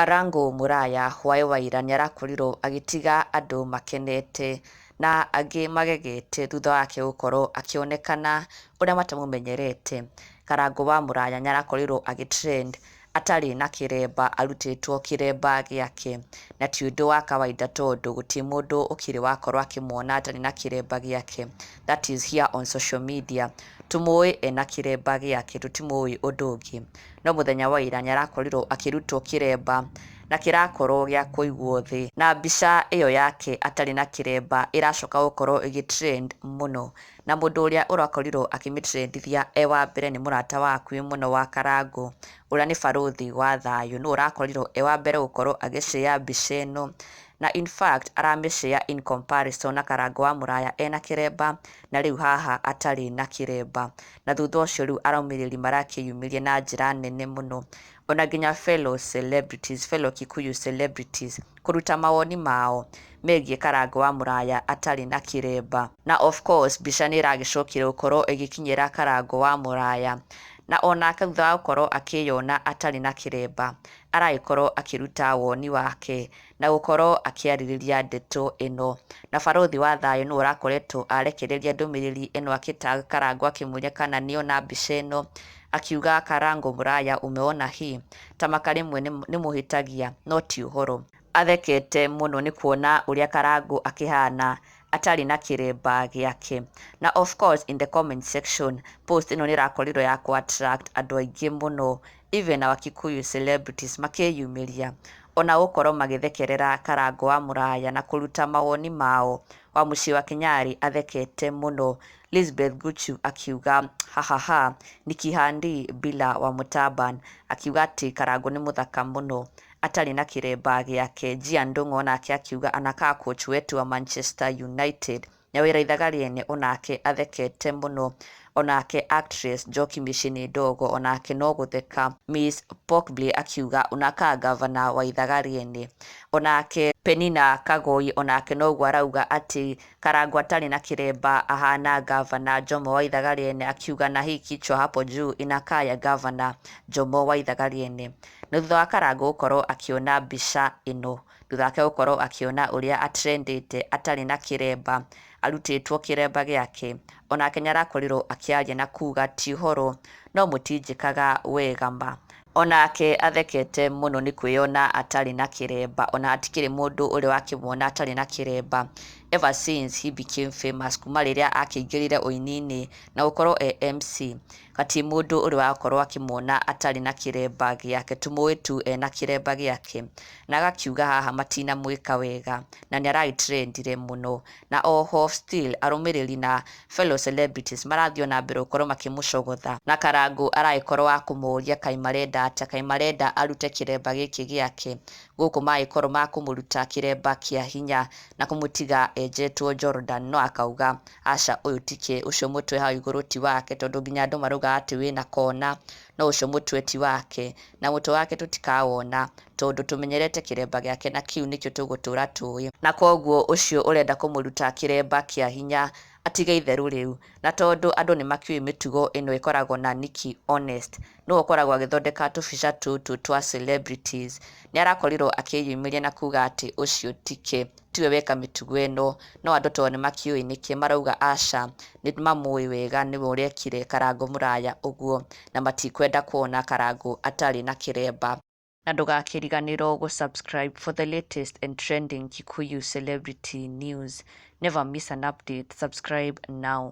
Karangũ Mũraya hwaĩ wa ira nĩarakorirwo agĩtiga andũ makenete na angĩ magegete thutha wake gũkorwo akĩonekana ũrĩa matamũmenyerete. Karangũ wa Mũraya nĩarakorirwo agĩ trend atarĩ na kĩremba, arutĩtwo kĩremba gĩake, na ti ũndũ wa kawaida tondũ gũtirĩ mũndũ ũkĩrĩ wakorwo akĩmuona atarĩ na kĩremba gĩake, that is here on social media. Tũmũĩ ena kĩremba gĩake, tũtimũĩ ũndũ ũngĩ. No mũthenya wa ira nĩarakorirwo akĩrutwo kĩremba na kĩrakorwo gĩa kũigwo thĩ, na mbica ĩyo yake atarĩ na kĩremba ĩracoka gũkorwo ĩgĩ trend mũno. Na mũndũ ũrĩa ũrakorirwo akĩmĩtrendithia e wa mbere nĩ mũrata wa hakuhĩ mũno wa Karangũ, ũrĩa nĩ barũthi wa thayũ, nĩwe ũrakorirwo e wa mbere gũkorwo agĩ share mbica ĩno, na in fact aramĩ share in comparison na Karangũ wa Mũraya ena kĩremba na rĩu haha atarĩ na kĩremba. Na thutha ũcio rĩu arũmĩrĩri marakĩyumĩria na njĩra nene mũno, ona nginya fellow celebrities, fellow Kikuyu celebrities, kũruta mawoni mao megiĩ Karangũ wa Mũraya atarĩ na kĩremba. Na of course mbica nĩ ĩragĩcokire gũkorwo ĩgĩkinyĩra Karangũ wa Mũraya, na onake thutha wa gũkorwo akĩyona atarĩ na kĩremba, aragĩkorwo akĩruta woni wake na gũkorwo akĩarĩrĩria ndeto ĩno. Na barũthi wa thayũ nĩwe ũrakoretwo arekereria ndũmĩrĩri ĩno akĩ tag Karangũ akĩmũria kana nĩona mbica ĩno, akiuga, "Karangũ Mũraya, umeona hii? Ta rĩmwe nĩ mũhĩtagia no ti ũhoro." Athekete mũno nĩ kuona ũrĩa Karangũ akĩhana atarĩ na kĩremba gĩake. Na of course in the comment section, post ĩno nĩ ĩrakorirwo ya kũ attract andũ aingĩ mũno, even our Kikuyu celebrities makĩyumĩria ona gũkorwo magĩthekerera Karangũ wa Mũraya na kũruta mawoni mao. Wa mũciĩ wa Kĩnyarĩ athekete mũno. Elizabeth Guchu akiuga, "Hahaha, ni kihandi bila wa Mutaban," akiuga atĩ Karangũ nĩ mũthaka mũno atarĩ na kĩremba gĩake. Gia Ndung'u onake akiuga, "Anakaa coach wetu wa Manchester United." Nyawĩra Ithaga rĩene onake athekete mũno. Onake actress Njoki Mĩciĩ Ndogo onake no gũtheka. Miss Pokblay akiuga, "Unakaa gavana wa Ithaga rĩene." Onake Penina Kagoi onake noguo arauga atĩ Karangũ atarĩ na kĩremba ahana gavana Jomo wa Ithaga rĩene, akiuga, "Na hii kichwa hapo juu inakaa ya gavana Jomo wa Ithaga rĩene." Na thutha wa Karangũ gũkorwo akĩona mbica ĩno, thutha wake gũkorwo akĩona ũrĩa atrendĩte atarĩ na kĩremba, arutĩtwo kĩremba gĩake, onake nĩarakorirwo akĩaria na kuga, "Ti ũhoro, no mũtinjĩkaga wega ma." Onake athekete mũno nĩ kwĩyona atarĩ na kĩremba, ona hatikĩrĩ mũndũ ũrĩ wakĩmuona atarĩ na kĩremba ever since he became famous, kuma rĩrĩa akĩingĩrire ũini-inĩ na gũkorwo e MC, gati mũndũ ũrĩ wakorwo akĩmuona atarĩ na kĩremba gĩake, tũmũĩ tu ena kĩremba gĩake. Na agakiuga haha matinamwĩka wega na nĩ aragĩtrendire mũno. Na oho still arũmĩrĩri na fellow celebrities marathiĩ ona mbere gũkorwo makĩmũcogotha, na Karangũ aragĩkorwo wa kũmoria kaĩ marenda atĩa, kaĩ marenda arute kĩremba gĩkĩ gĩake gũkũ magĩkorwo makũmũruta kĩremba kĩa hinya na kũmũtiga enjetwo Jordan. No akauga aca, ũyũ tikĩ ũcio mũtwe hau igũrũ ti wake, tondũ nginya andũ maraugaga atĩ wĩna kona, no ũcio mũtwe ti wake na mũtwe wake tũtikawona tondũ tũmenyerete kĩremba gĩake na kĩu nĩkĩo tũgũtũra tũĩ, na koguo ũcio ũrenda kũmũruta kĩremba kĩa hinya atige itherũ rĩu. Na tondũ andũ nĩ makĩũĩ mĩtugo ĩno ĩkoragwo na Nikki Honest, nĩwe ũkoragwo agĩthondeka tũbica tũtũ twa celebrities, nĩ arakorirwo akĩyumĩria na kuga atĩ ũcio tike tiwe weka mĩtugo ĩno. No andũ tondũ nĩ makĩũĩ nĩkĩ marauga aca, nĩ mamũĩ wega, nĩwe ũrekire Karangũ Mũraya ũguo na matikwenda kuona Karangũ atarĩ na kĩremba. Na ndũgakĩriganĩrwo gũ subscribe for the latest and trending Kikuyu celebrity news. Never miss an update. Subscribe now.